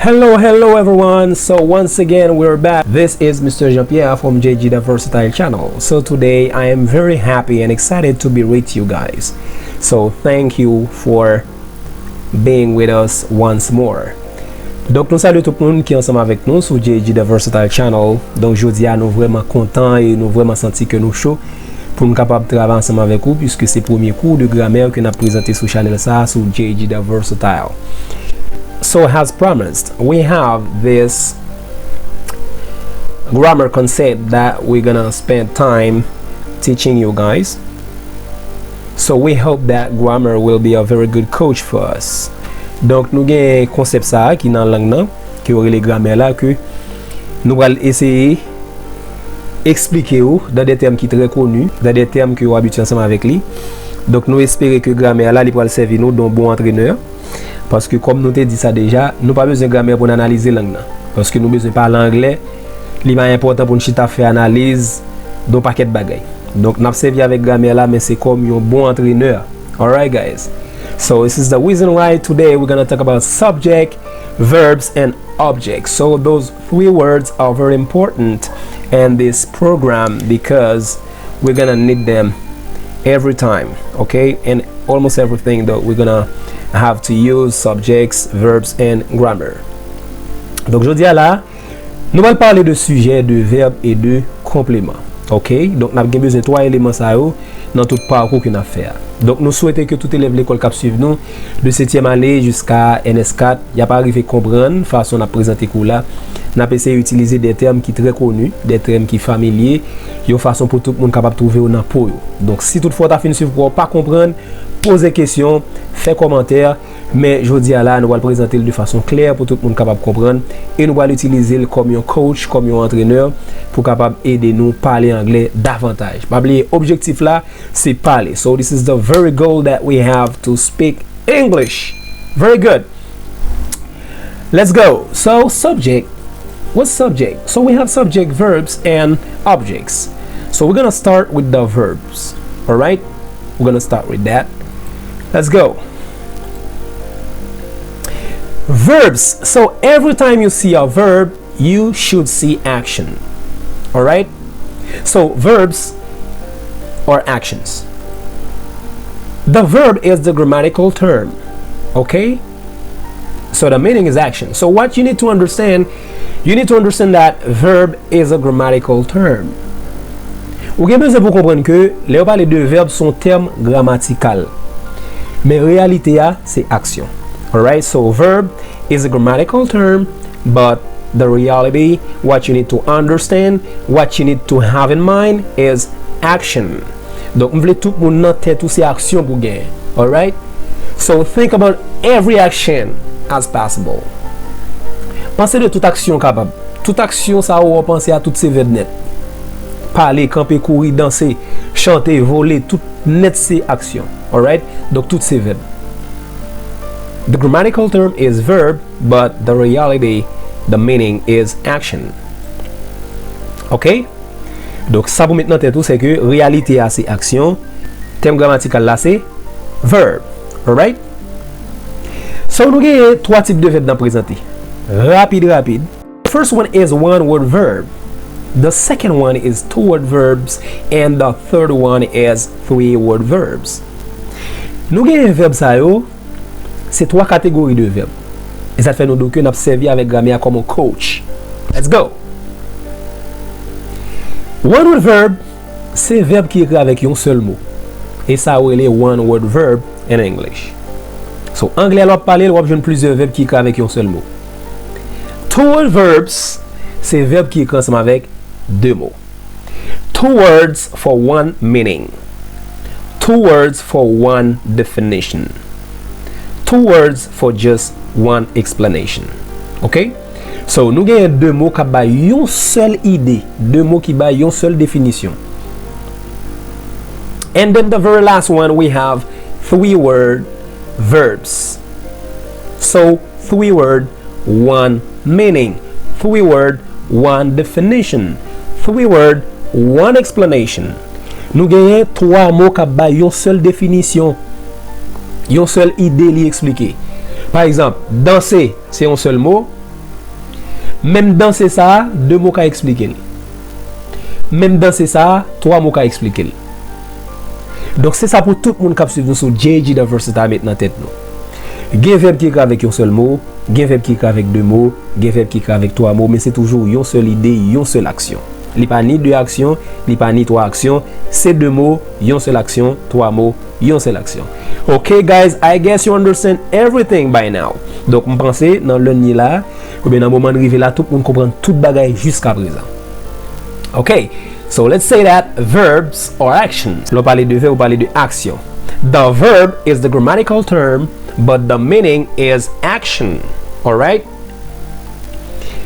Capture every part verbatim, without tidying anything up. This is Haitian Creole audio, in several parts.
Hello, hello everyone. So once again, we're back. This is Mister Jean-Pierre from J G the Versatile Channel. So today, I am very happy and excited to be with you guys. So thank you for being with us once more. Donk nou salye tout moun ki ansanm avèk nou sou J G the Versatile Channel. Donk jodi a nou vrèman kontan e nou vrèman santi ke nou cho pou n kapab travay ansanm avèk ou, puiske se premye kou de gramè ke n ap prezante sou chanèl sa a, sou J G the Versatile. So, as promised, we have this grammar concept that we're gonna spend time teaching you guys. So, we hope that grammar will be a very good coach for us. Donk, nou gen konsèp sa a ki nan lang nan, ke yo rele gramè la, ke nou pral eseye eksplike w dans des termes ki trè koni, dans des termes ke w abitye ansanm avèk li. Donk, nou espere ke gramè la, li pral sèvi nou de yon bon antrenè. Paske, kòm nou te di sa deja, nou pa bezwen gramè pou n analize lang nan. Paske nou bezwen pale anglè, li pa enpòtan pou n chita fè analiz de yon pakèt bagay. Donk, n ap sèvi avèk gramè la, men se kòm yon bon antrenè. Alright, guys. So, this is the reason why today we're gonna talk about subject, verbs, and objects. So, those three words are very important in this program because we're gonna need them every time, okay? And almost everything that we're gonna have to use subjects, verbs, and grammar. Donk, jodi a la, nou pral pale de sijè, de vèb e de konpleman. Ok? Donk, n ap gen bezwen twa eleman sa yo nan tout pakou ke n ap fè a. Donk, nou swete ke tout elèv lekòl k ap swiv nou, de setyèm ane jiska N S kat, y ap arive konprann fason n ap prezante kou la. N ap eseye itilize de tèm ki trè koni, de tèm ki familye, yon fason pou tout moun kapab twouve yo nan po yo. Donk, si toutfwa w ta fin swiv kou a, w pa konprann, poze kesyon, fè kòmantè, men jodi a la, nou pral prezante l de fason klè pou tout moun kapab konprann, e nou pral itilize l kòm yon coach, kòm yon antrenè, pou kapab ede nou pale anglè davantaj. Pa bliye, objektif la, se pale. So, this is the very goal that we have to speak English. Very good. Let's go. So, subject. What's subject? So, we have subject, verbs, and objects. So, we're gonna start with the verbs. All right? We're gonna start with that. Let's go. Verbs. So, every time you see a verb, you should see action. All right? So, verbs are actions. The verb is the grammatical term. Okay? So the meaning is action. So what you need to understand, you need to understand that verb is a grammatical term. Ou gen bezwen pou konprann ke lè yo pale de vèb, se yon tèm gramatikal. Men reyalite a, se aksyon. Alright? So verb is a grammatical term, but the reality, what you need to understand, what you need to have in mind is action. Donk, m vle tout moun nan tèt ou se aksyon pou genyen. Alright? So think about every action as possible. Panse de tout aksyon kapab. Tout aksyon sa ou panse a, tout se vèb nèt. Pale, kanpe, kouri, danse, chante, vole, tout nèt se aksyon. Alright? Donk, tout se vèb. The grammatical term is verb, but the reality, the meaning is action. Ok? Donk, sa pou met nan tèt ou, se ke reyalite a se aksyon, tèm gramatikal la se verb. Alright? So, nou genyen twa tip de vèb nan prezante. Rapid, rapid. The first one is one word verb. The second one is two word verbs. And the third one is three word verbs. Nou genyen vèb sa yo, se twa kategori de vèb. E sa fè nou di w ke n ap sèvi avèk gramè a kòm yon coach. Let's go! One word verb, se vèb ki ekri avèk yon sèl mo. E sa yo rele one word verb in English. So, anglè a lè w ap pale l, w ap jwenn plizyè vèb ki ekri avèk yon sèl mo. Two word verbs, se vèb ki ekri ansanm avèk de mo. Two words for one meaning. Two words for one definition. Two words for just one explanation. Ok? So, nou genyen de mo k ap bay yon sèl ide, de mo ki bay yon sèl definisyon. And then the very last one, we have three word verbs. So, three word, one meaning. Three word, one definition. Three word, one explanation. Nou genyen twa mo k ap bay yon sèl definisyon, yon sèl ide li eksplike. Pa egzanp, danse, se yon sèl mo, Menm danse sa a, de mo ka eksplike l. Menm danse sa a, twa mo ka eksplike l. Donk, se sa pou tout moun k ap swiv nou sou J G The Versatile met nan tèt nou. Gen vèb ki ekri avèk yon sèl mo, gen vèb ki ekri avèk de mo, gen vèb ki ekri avèk twa mo, men se toujou yon sèl ide, yon sèl aksyon. Li pa ni de aksyon, li pa ni twa aksyon, se de mo, yon sèl aksyon, twa mo, yon sèl aksyon. Ok, guys, I guess you understand everything by now. Donk, m panse nan lè n ye la, oubyen nan moman n rive la, tout moun konprann tout bagay jiska prezan. Ok, so let's say that verbs are actions. Lè w pale de vèb, ou pale de aksyon. The verb is the grammatical term, but the meaning is action. Alright?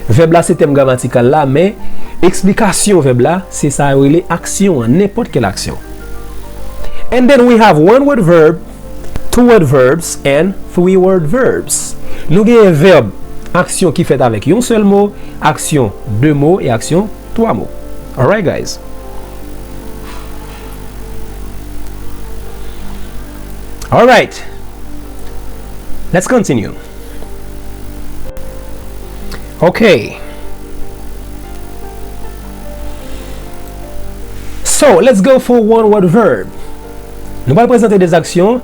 Vèb la se tèm gramatikal la, men eksplikasyon vèb la, se sa yo rele aksyon an, nenpòt kèl aksyon. And then we have one word verb, two word verbs, and three word verbs. Nou genyen vèb, aksyon ki fèt avèk yon sèl mo, aksyon de mo, e aksyon twa mo. Alright, guys? Alright. Let's continue. Ok. So, let's go for one word verb. Nou pral prezante de aksyon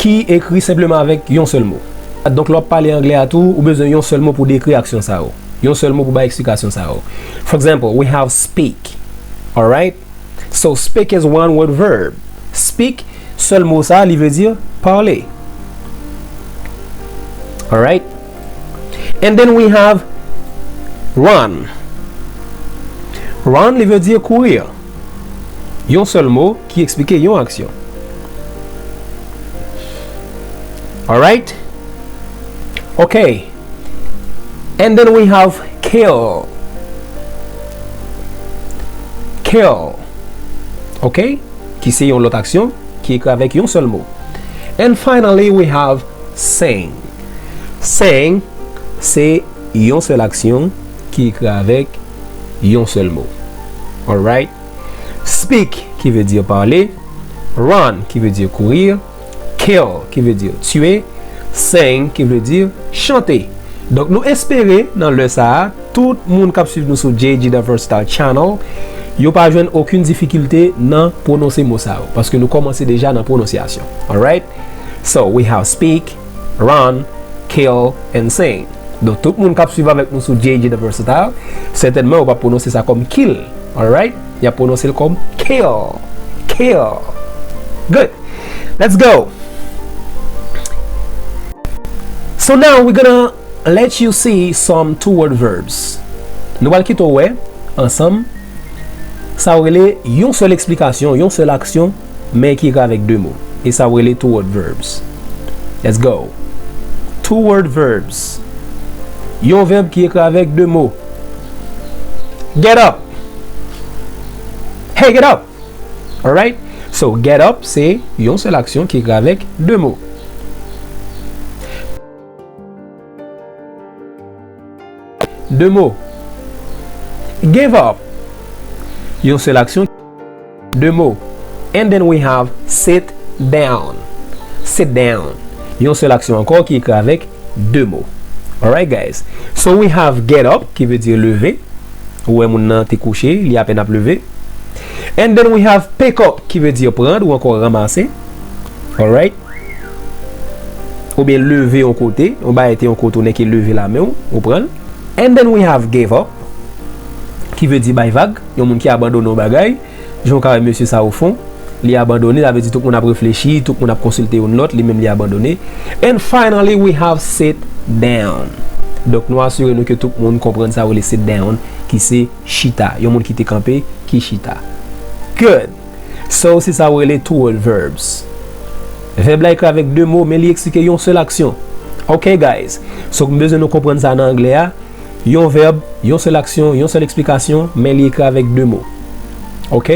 ki ekri senpleman avèk yon sèl mo. Donk, lè w ap pale anglè a tou, ou bezwen yon sèl mo pou dekri aksyon sa yo. Yon sèl mo pou bay eksplikasyon sa yo. For example, we have speak. Alright? So, speak is one word verb. Speak, sèl mo sa, li vle di pale. Alright? And then we have run. Run, li vle di kouri. Yon sèl mo ki eksplike yon aksyon. Alright? Ok. And then we have kill. Kill. Ok? Ki se yon lòt aksyon ki ekri avèk yon sèl mo. And finally, we have sing. Sing, se yon sèl aksyon ki ekri avèk yon sèl mo. Alright? Speak, ki vle di pale. Run, ki vle di kouri. Kill, ki vle di tiye. Sing, ki vle di chante. Donk, nou espere, nan lè sa a, tout moun k ap swiv nou sou J G The Versatile Channel, yo pa jwenn okenn difikilte nan pwononse mo sa yo, paske nou kòmanse deja nan pwononsyasyon. Alright? So, we have speak, run, kill, and sing. Donk, tout moun k ap swiv avèk nou sou J G The Versatile, sètènman, yo p ap pwononse sa kòm kill. Alright? Y ap pwononse l kòm kill. Kill. Good. Let's go. So now we're gonna let you see some two word verbs. Nou pral kite w wè ansanm sa w rele yon sèl eksplikasyon, yon sèl aksyon, men ki ekri avèk de mo. E sa w rele two word verbs. Let's go. Two word verbs. Yon vèb ki ekri avèk de mo. Get up. Hey, get up. Alright? So, get up, se yon sèl aksyon ki ekri avèk de mo. De mo. Give up. Yon sèl aksyon. De mo. And then we have sit down. Sit down. Yon sèl aksyon ankò ki ekri avèk de mo. Alright, guys. So we have get up, ki vle di leve. Ou wè moun nan te kouche, li apèn ap leve. And then we have pick up, ki vle di pran ou ankò ranmase. Alright? Oubyen leve yon kote, yon bagay te yon kote, ou nèk leve lamen w, ou pran l. And then we have give up, ki vle di bay vag, yon moun ki abandone yon bagay. Jan w ka wè mesye sa o fon, li abandone, sa vle di tout moun ap reflechi, tout moun ap konsilte youn lòt, li menm li abandone. And finally, we have sit down. Donk, nou asire nou ke tout moun konprann sa w rele sit down, ki se chita. Yon moun ki te kanpe, ki chita. Good. So, se sa w rele two word verbs. Vèb la ekri avèk de mo, men li eksplike yon sèl aksyon. Ok, guys. So, m bezwen nou konprann sa nan anglè a. Yon vèb, yon sèl aksyon, yon sèl eksplikasyon, men li ekri avèk de mo. Ok?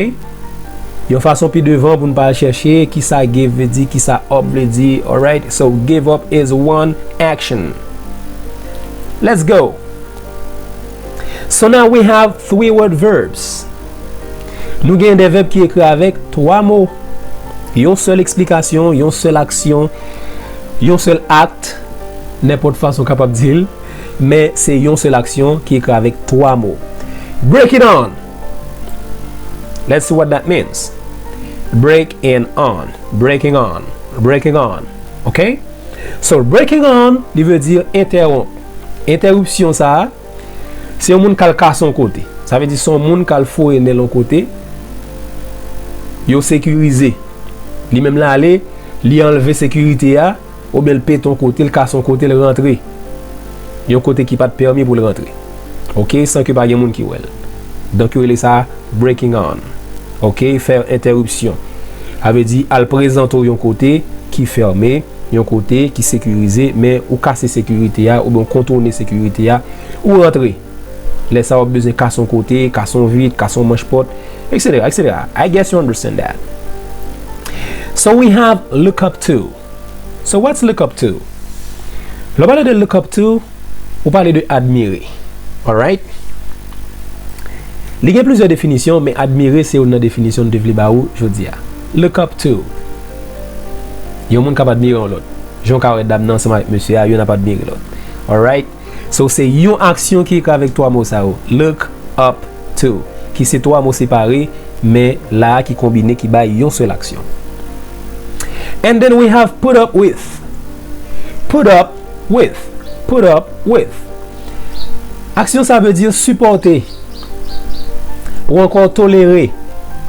Yon fason pi devan pou n pa al chèche kisa give vle di, kisa up vle di, alright? So, give up is one action. Let's go. So now we have three word verbs. Nou gen de vèb ki ekri avèk twa mo. Yon sèl eksplikasyon, yon sèl aksyon, yon sèl act, nenpòt fason w kapab di l. men se yon sèl aksyon ki ekri avèk twa mo. Break it on! Let's see what that means. Break and on. Breaking on. Breaking on. Ok? So, breaking on, li vle di entèwonp. Entèripsyon sa a, se yon moun k al kase yon kote. Sa vle di se yon moun k al foure nen l yon kote. Yo sekirize. Li menm l ale, li anlve sekirite a, oubyen l pete yon kote, l kase yon kote, l rantre yon kote ki pa t pèmi pou l rantre. Ok, san ke pa gen moun ki wè l. Donk, yo rele sa breaking on. Ok, fè entèripsyon. Sa vle di al prezante w yon kote ki fème, yon kote ki sekirize, men ou kase sekirite a, oubyen w kontounen sekirite a, ou rantre. Lè sa a, w ap bezwen kase yon kote, kase yon vit, kase yon manch pòt, et cetera, et cetera. I guess you understand that. So we have look up to. So what's look up to? Lè w pale de look up to, ou pale de admire. Alright? Li gen plizyè definisyon, men admire se youn nan definisyon m te vle ba ou jodi a. Look up to. Yon moun k ap admire yon lòt. Jan w ka wè dam nan ansanm avèk mesye a, youn ap admire lòt. Alright? So, se yon aksyon ki ekri avèk twa mo sa yo. Look up to. Ki se twa mo separe, men la a ki konbine, ki bay yon sèl aksyon. And then we have put up with. Put up with. Put up with. Aksyon sa vle di sipòte. Ou ankò tolere.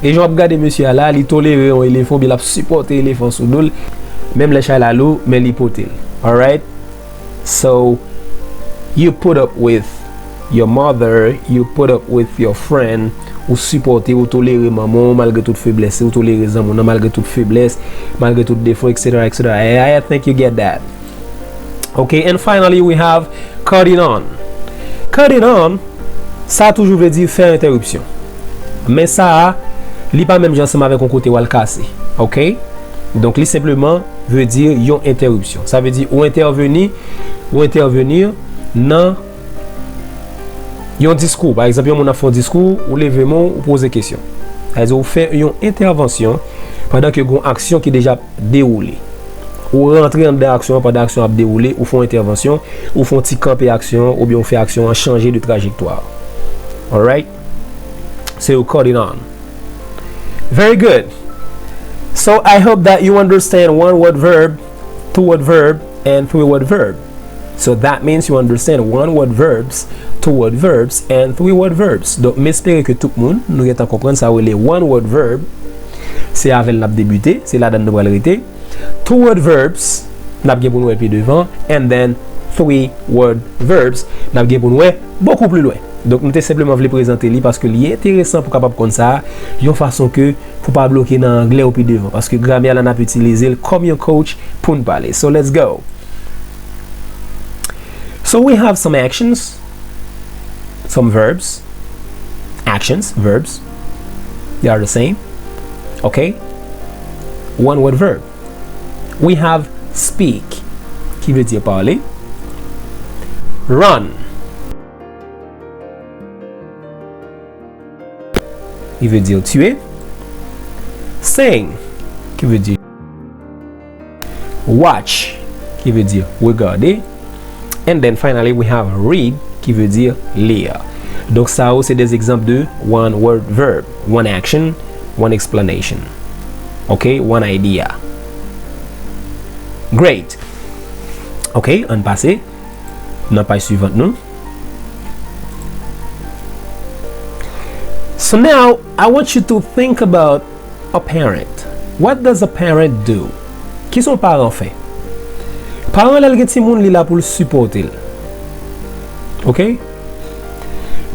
E jan w ap gade mesye a la, li tolere yon elefan, oubyen l ap sipòte elefan sou do l. Menm lè chay la lou, men li pote l. Alright? So, you put up with your mother, you put up with your friend, ou sipòte, ou tolere manman w malgre tout feblès, ou tolere zanmi w nan malgre tout feblès, malgre tout defo, et cetera, et cetera. I, I think you get that. Ok, and finally we have cut it on. Cut it on, sa toujou vle di fè entèripsyon. Men sa a, li pa menm jan ansanm avèk yon kote w al kase. Ok? Donk, li senpleman vle di yon entèripsyon. Sa vle di ou entèveni, ou entèveni nan yon diskou. Pa egzanp, yon moun ap fè yon diskou, ou leve men w, ou poze kesyon. Sa vle di ou fè yon entèvansyon pandan ke gen yon aksyon ki deja dewoule. Ou rantre anndan aksyon an pandan aksyon an ap dewoule, ou fè yon entèvansyon, ou fè yon ti kanpe aksyon an, oubyen ou fè aksyon an chanje de trajektwa. Alright? So you cut it on. Very good. So I hope that you understand one word verb, two word verb, and three word verb. So that means you understand one word verbs, two word verbs, and three word verbs. Donk, m espere ke tout moun, nou gentan konprann sa yo rele one word verb. Se avè l n ap debite, se ladan l nou pral rete. Two word verbs, n ap gen pou n wè pi devan, and then three word verbs, n ap gen pou n wè bokou pli lwen. Donk, nou te senpleman vle prezante li paske li enteresan pou w kapab konn sa, yon fason ke pou w pa bloke nan anglè w pi devan, paske gramè a la n ap itilize l kòm yon coach pou n pale. So, let's go. So, we have some actions, some verbs, actions, verbs, they are the same. Ok? One word verb. We have speak, ki vle di pale. Run, ki vle di tiye. Sing, ki vle di watch, ki vle di regade. And then finally we have read, ki vle di li. Donk sa yo se de egzanp de one word verb, one action, one explanation. Ok, one idea. Great. Ok, ann pase nan paj swivant nou. So now, I want you to think about a parent. What does a parent do? Kisa yon paran fè? Paran, lè l gen timoun, li la pou l sipòte l. Ok?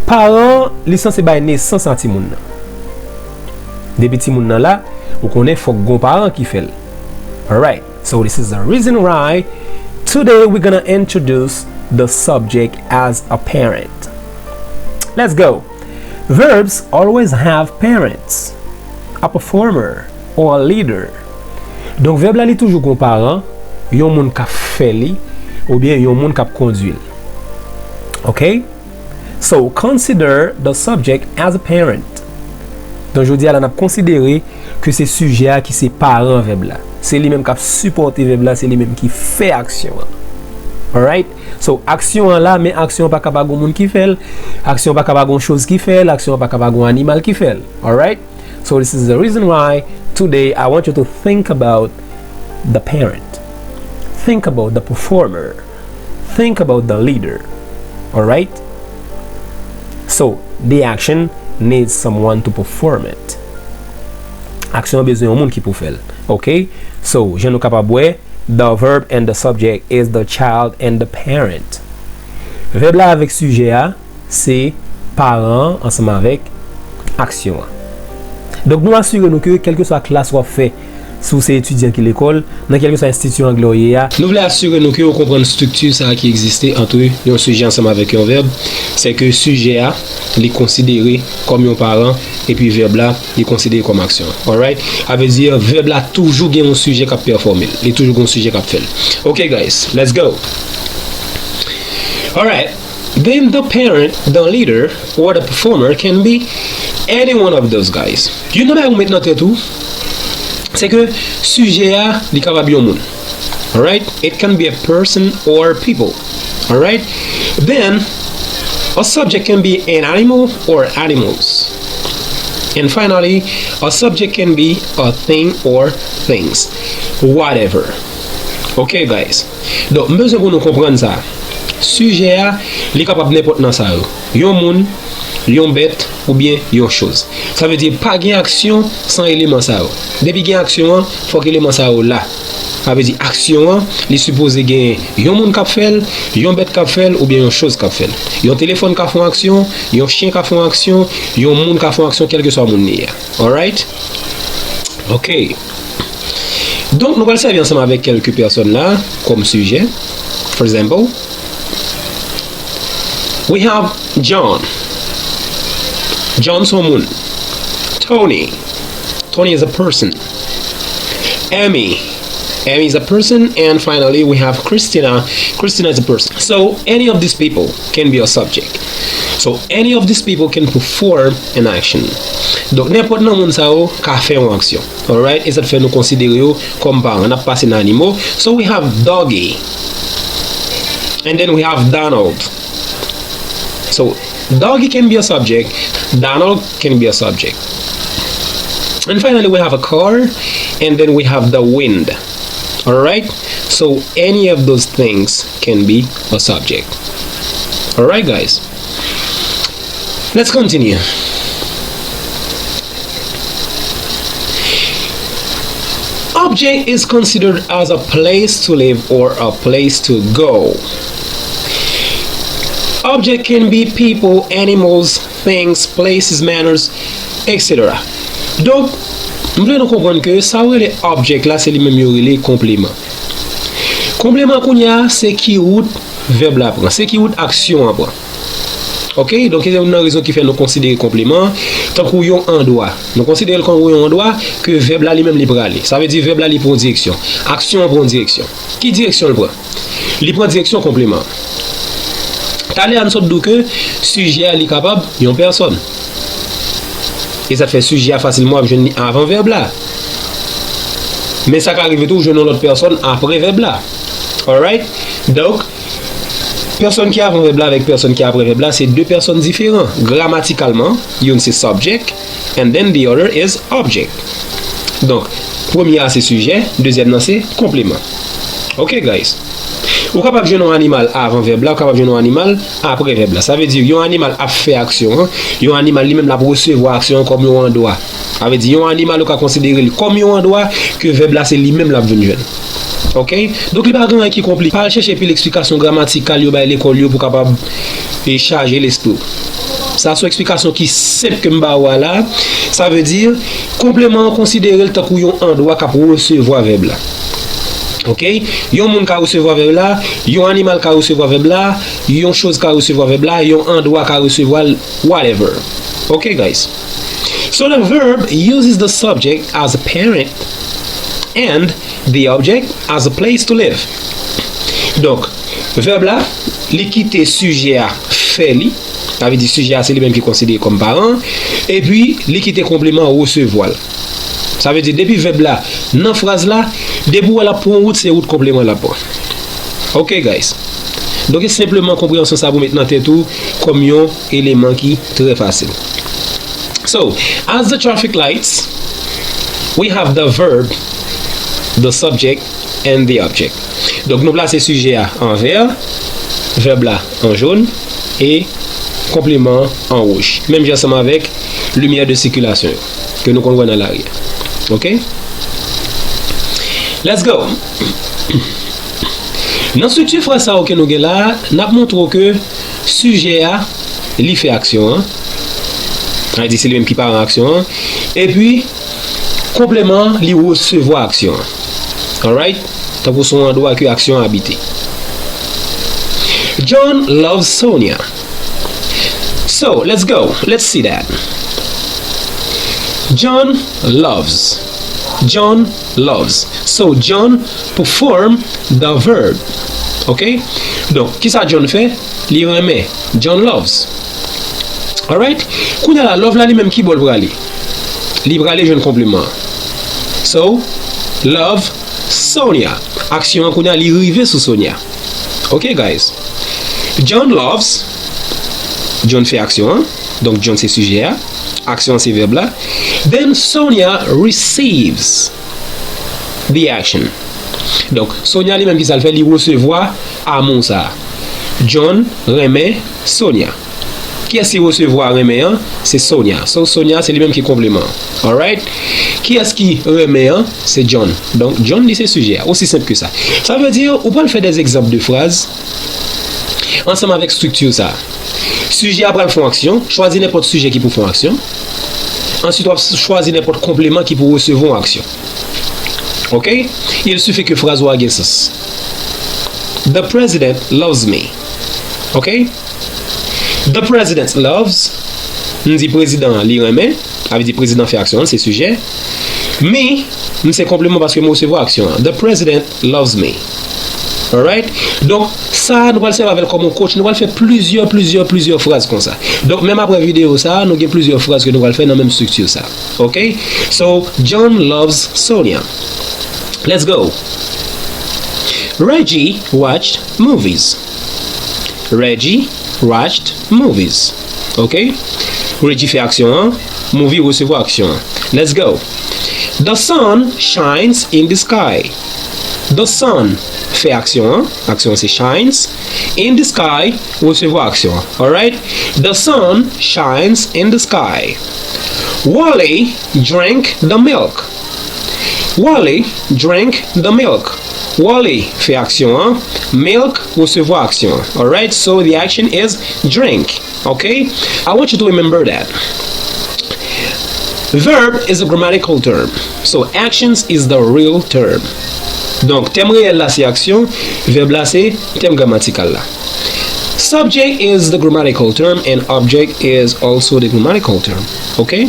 Paran, li sanse bay nesans a timoun nan. Depi timoun nan la, ou konnen fòk gon paran ki fè l. Alright. So this is the reason why today we're gonna introduce the subject as a parent. Let's go. Verbs always have parents, a performer or a leader. Donk, vèb la, li toujou gon paran, yon moun k ap fè li, oubyen yon moun k ap kondui l. Ok? So, consider the subject as a parent. Donk, jodi a la, n ap konsidere ke se sijè a ki se paran vèb la. Se li menm k ap sipòte vèb la, se li menm ki fè aksyon an. Alright? So, aksyon an la, men aksyon an pa ka pa gon moun ki fè l. Aksyon an pa ka pa gon choz ki fè l. Aksyon an pa ka pa gon animal ki fè l. Alright? So, this is the reason why today I want you to think about the parent. Think about the performer. Think about the leader. Alright? So, the action needs someone to perform it. Aksyon an bezwen yon moun ki pou fè l. Ok? So, jan nou kapab wè, the verb and the subject is the child and the parent. Vèb la avèk sijè a, se paran an ansanm avèk aksyon an. Donk, nou asire nou ke kèlkeswa klas w ap fè, si w se etidyan ki lekòl, nan kèlkeswa enstiti anglè w ye a, nou vle asire nou ke w konprann estrikti sa a ki egziste ant yon sijè ansanm avèk yon vèb, se ke sijè a, li konsidere kòm yon paran, epi vèb la, li konsidere kòm aksyon. Alright? Sa vle di, vèb la toujou gen yon sijè k ap pèfòme l. Li toujou gen yon sijè k ap fè l. Ok, guys, let's go. Alright. Then the parent, the leader, or the performer can be any one of those guys. Youn nan bagay ou met nan tèt ou, se ke sijè a, li kapab yon moun. Alright? It can be a person or people. Alright? Then, a subject can be an animal or animals. And finally, a subject can be a thing or things. Whatever. Ok, guys? Donk, m bezwen pou nou konprann sa. Sijè a, li kapab nenpòt nan sa yo. Yon moun, yon bèt, oubyen yon choz. Sa vle di, pa gen aksyon san eleman sa yo. Depi gen aksyon an, fòk eleman sa yo la. Sa vle di, aksyon an, li sipoze gen yon moun k ap fè l, yon bèt k ap fè l, oubyen yon choz k ap fè l. Yon telefòn ka fè yon aksyon, yon chen ka fè yon aksyon, yon moun ka fè yon aksyon, kèlkeswa moun li ye a. Alright? Ok. Donk, nou pral sèvi ansanm avèk kèlke pèsòn la kòm sijè. For example, we have John. John se yon moun. Tony. Tony is a person. Amy. Amy is a person. And finally, we have Christina. Christina is a person. So, any of these people can be a subject. So, any of these people can perform an action. Donk, nenpòt nan moun sa yo ka fè yon aksyon. Alright? E sa k fè nou konsidere yo kòm paran. N ap pase nan animo. So, we have Doggy. And then we have Donald. So, Doggy can be a subject. Donald can be a subject. And finally, we have a car. And then we have the wind. Alright? So, any of those things can be a subject. Alright, guys? Let's continue. Object is considered as a place to live or a place to go. Object can be people, animals, things, places, matters, et cetera. Donk, m vle nou konprann ke sa w rele object la, se li menm yo rele konpleman. Konpleman kounye a, se ki wout vèb la pran, se ki wout aksyon an pran. Ok, donk se youn nan rezon ki fè nou konsidere konpleman tankou yon andwa. Nou konsidere l kòm yon andwa ke vèb la li menm li prale. Sa vle di vèb la li pran yon direksyon. Aksyon an pran yon direksyon. Ki direksyon l pran? Li pran direksyon konpleman. Talè a n sot di w ke sijè a li kapab yon pèsòn. E sa fè sijè a fasilman w ap jwenn li avan vèb la. Men sa ka rive tou w jwenn yon lòt pèsòn apre vèb la. Alright? Donk, pèsòn ki avan vèb la avèk pèsòn ki apre vèb la, se de pèsòn diferan. Gramatikalman, youn se subject, and then the other is object. Donk, premye a se sijè, dezyèm nan se konpleman. Ok, guys? Ou kapab jwenn yon animal avan vèb la, ou kapab jwenn yon animal apre vèb la. Sa vle di, yon animal ap fè aksyon an, yon animal li menm l ap resevwa aksyon an kòm yon andwa. Sa vle di, yon animal ou ka konsidere l kòm yon andwa ke vèb la se li menm l ap vin jwenn. Ok? Donk, li pa gen anyen ki konplike. Pa al chèche pil eksplikasyon gramatikal yo bay lekòl yo pou kapab e chaje lespri w. Sa se yon eksplikasyon ki senp ke m ba ou a la. Sa vle di, konpleman an konsidere l tankou yon andwa k ap resevwa vèb la. Ok? Yon moun ka resevwa vèb la, yon animal ka resevwa vèb la, yon choz ka resevwa vèb la, yon andwa ka resevwa l, whatever. Ok, guys? So the verb uses the subject as a parent and the object as a place to live. Donk, vèb la, li kite sijè a fè li. Sa vle di sijè a se li menm ki konsidere kòm paran. Epi, li kite konpleman an resevwa l. Sa vle di, depi vèb la nan fraz la, depi w wè l ap pran wout, se wout konpleman l ap pran. Ok, guys? Donk, se senpleman konpreyansyon sa pou met nan tèt ou kòm yon eleman ki trè fasil. So, as the traffic lights, we have the verb, the subject, and the object. Donk, nou plase sijè a an vè, vèb la an jòn, e konpleman an wouj. Menm jan ansanm avèk limyè de sikilasyon yo, ke nou konn wè nan lari a. Ok? Let's go! Nan estrikti fraz sa yo ke nou gen la a, n ap montre w ke sijè a, li fè aksyon an. Sa vle di se li menm ki paran aksyon an. Epi, konpleman an, li resevwa aksyon an. Alright? Tankou se yon andwa ke aksyon an abite. John loves Sonia. So, let's go. Let's see that. John loves. John loves. So, John perform the verb. Ok? Donk, kisa John fè? Li renmen. John loves. Alright? Kounye a la, love la li menm ki bò l prale? Li prale jwenn konpleman an. So, love Sonia. Aksyon an kounye a li rive sou Sonia. Ok, guys? John loves. John fè aksyon an. Donk, John se sijè a. Aksyon an se vèb la. Then Sonia receives the action. Donk, Sonia li menm ki sa l fè? Li resevwa amou sa a. John renmen Sonia. Kiyès ki resevwa renmen an? Se Sonia. So, Sonia se li menm ki konpleman an. Alright? Kiyès ki renmen an? Se John. Donk, John li se sijè a. Osi senp ke sa. Sa vle di, ou pral fè des egzanp de fraz ansanm avèk estrikti sa a. Sijè a pral fè yon aksyon, chwazi nenpòt sijè ki pou fè yon aksyon. Answit, w ap chwazi nenpòt konpleman ki pou resevwa yon aksyon. Ok? Il suffit ke fraz ou a gen sans. The president loves me. Ok? The president loves. M di prezidan an, li renmen. Sa vle di prezidan fè aksyon an, se sijè. Me, m se konpleman paske m resevwa aksyon an. The president loves me. Alright? Donk, sa a, nou pral sèvi avè l kòm yon coach. Nou pral fè plizyè, plizyè, plizyè fraz konsa. Donk, menm apre videyo sa a, nou gen plizyè fraz ke nou pral fè nan menm estrikti sa a. Ok? So, John loves Sonia. Let's go. Reggie watched movies. Reggie watched movies. Ok? Reggie fè aksyon an, movie resevwa aksyon an. Let's go. The sun shines in the sky. The sun fè aksyon an, aksyon an se shines. In the sky, resevwa aksyon an. Alright? The sun shines in the sky. Wally drank the milk. Wally drank the milk. Wally fè aksyon an, milk resevwa aksyon an. Alright? So the action is drink. Ok? I want you to remember that. Verb is a grammatical term. So actions is the real term. Donk, tèm reyèl la se aksyon, vèb la se tèm gramatikal la. Subject is the grammatical term and object is also the grammatical term. Ok?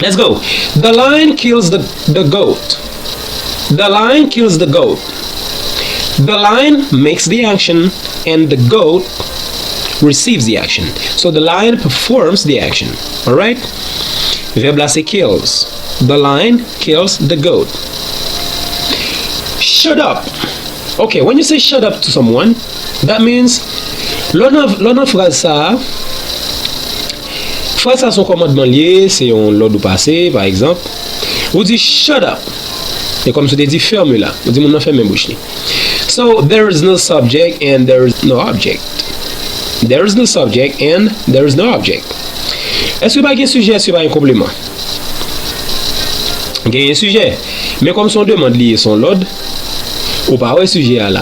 Let's go. The lion kills the, the goat. The lion kills the goat. The lion makes the action and the goat receives the action. So the lion performs the action. Alright? Vèb la se kills. The lion kills the goat. Shut up. Ok, when you say shut up to someone, that means, lè w nan, lè w nan fraz sa a, fraz sa a se yon kòmandman l ye, se yon lòd ou pase, pa egzanp. Ou di, shut up. Se kòmsi w te di, fèmen la. Ou di moun nan fèmen bouch li. So, there is no subject and there is no object. There is no subject and there is no object. Èske pa gen sijè, èske pa gen konpleman? Genyen sijè. Men kòm se yon demann li ye, se yon lòd, ou pa wè sijè a la.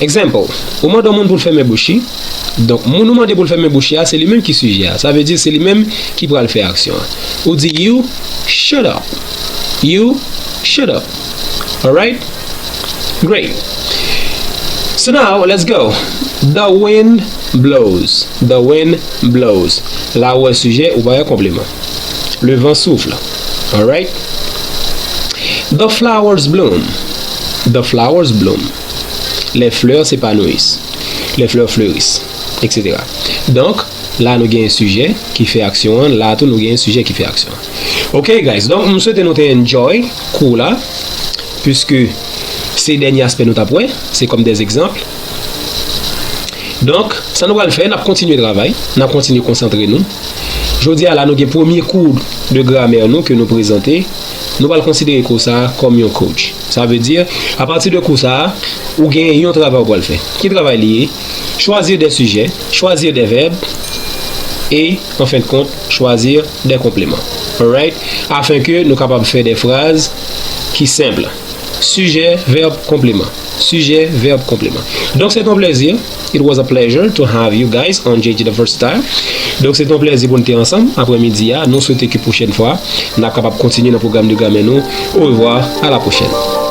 Example, ou mande yon moun pou l fèmen bouch li. Donk, moun ou mande pou l fèmen bouch li a, se li menm ki sijè a. Sa vle di se li menm ki pral fè aksyon an. Ou di, you shut up. You shut up. Alright? Great. So now, let's go. The wind blows. The wind blows. La ou wè sijè, ou pa wè konpleman. Le vent souffle. Alright? The flowers bloom. The flowers bloom. Les fleurs s'épanouissent. Les fleurs fleurissent, et cetera. Donk, la nou gen sijè ki fè aksyon an, la tou nou gen sijè ki fè aksyon an. Ok, guys, donk m swete nou te enjoy kou la, piske se dènye aspè nou t ap wè, se kòm des egzanp. Donk, sa nou pral fè, n ap kontinye travay, n ap kontinye konsantre nou. Jodi a la, nou gen premye kou de gramè nou ke nou prezante. Nou pral konsidere kou sa a kòm yon coach. Sa vle di, apati de kou sa a, ou gen yon travay ou pral fè. Ki travay li ye? Choisir des sujets, choisir des verbes, et, en fin de compte, choisir des compléments. Alright? Afin ke nou kapab fè de fraz ki senp. Sijè, vèb, konpleman. Sijè, vèb, konpleman. Donk, se te yon plèzi. It was a pleasure to have you guys on J J the Versatile. Donk, se te yon plèzi pou n te ansanm aprèmidi a. Nou swete ke pwochèn fwa, n ap kapab kontinye nan pwogram de gramè nou. Au revoir, à la prochaine.